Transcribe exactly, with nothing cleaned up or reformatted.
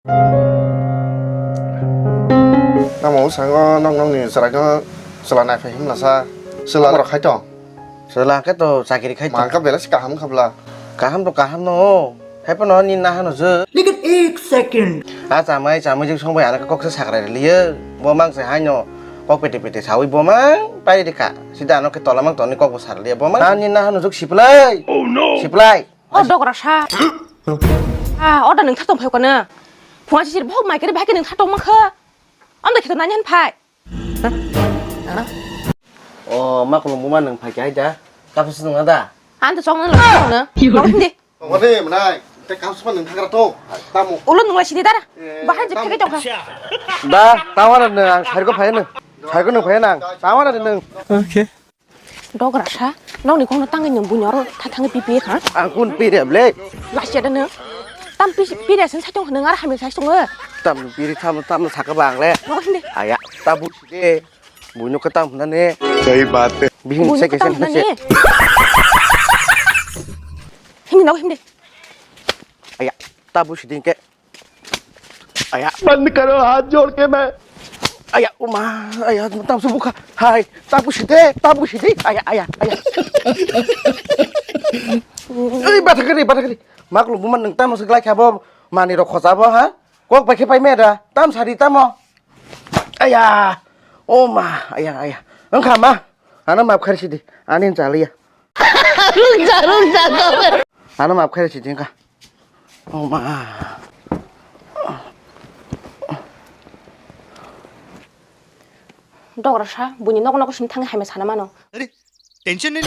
Namo sango nok nokni chwraino chwla naiphai himlasa. Chwla rok khai tong. Chwla khe to chakiri khai tong. Mangka belai se kaham khabla. Kaham to kaham no. Hai phano ni nahano je. Lekin ek second. A chamai chamai jing song bai ana kok se sakrai liye. Bo mang se haino kok pete pete sawi bo mang pai dikha. Sida ano khe tola mang toni kok bo sar liye bo mang. Ani nahano juk siplai. Oh no. Siplai. O dogra sa. Ah, oda nung thak tong phai kana. Phunga sisir bhok mai kere bhai ke nung thak tong ma kha. Amda khito nani han phai. O ma kulo buma nung phai kai da. Kapu sung da. Anta chong nang lo na. Kok hindi. Kok hindi manai. Te kapu sung nung thak ra to. Tamu. Ulo nung la sidi dara. Bahai jek thak tong kha. Da, tawara nung ang sargo phai nung. Sargo nung phai nang. Tawara nung. Okay. Dogra sa, nokni kokno tangwi nwng buino oro tha thangwi pi pi ha? Ang kun pi rep le? Last year da nwng. Tam pi pi rep sin saitung hwnwi aro hamya saitung. Tam pi ri tam tam saka bang le. Nogo hindi. Aya, ta bu de. Buino ka tam na ne. Sahi baat hai. Bihin se ke sen se. Hindi nogo hindi. Aya, ta bu sidin ke. Aya. बंद करो, हाथ जोड़ के मैं। Aya, uma, aya, tam subuka. Hai, tapu sidi, tapu sidi. Aya, aya, aya. Ei, bathakari, bathakari. Maklu buman nung tam se glai khabo, mani rok khoja bo ha. Kok bai khe pai me da. Tam sari tamo. Aya. Oma, aya, aya. Engkha ma. Ana map khari sidi. Ani chaliya. Rungja, rungja, rungja. Ano map khairi sidi wngkha. Oh ma. Dogra sa, buini nogo nogo simi thangwi hamya sana mano. Tension ni.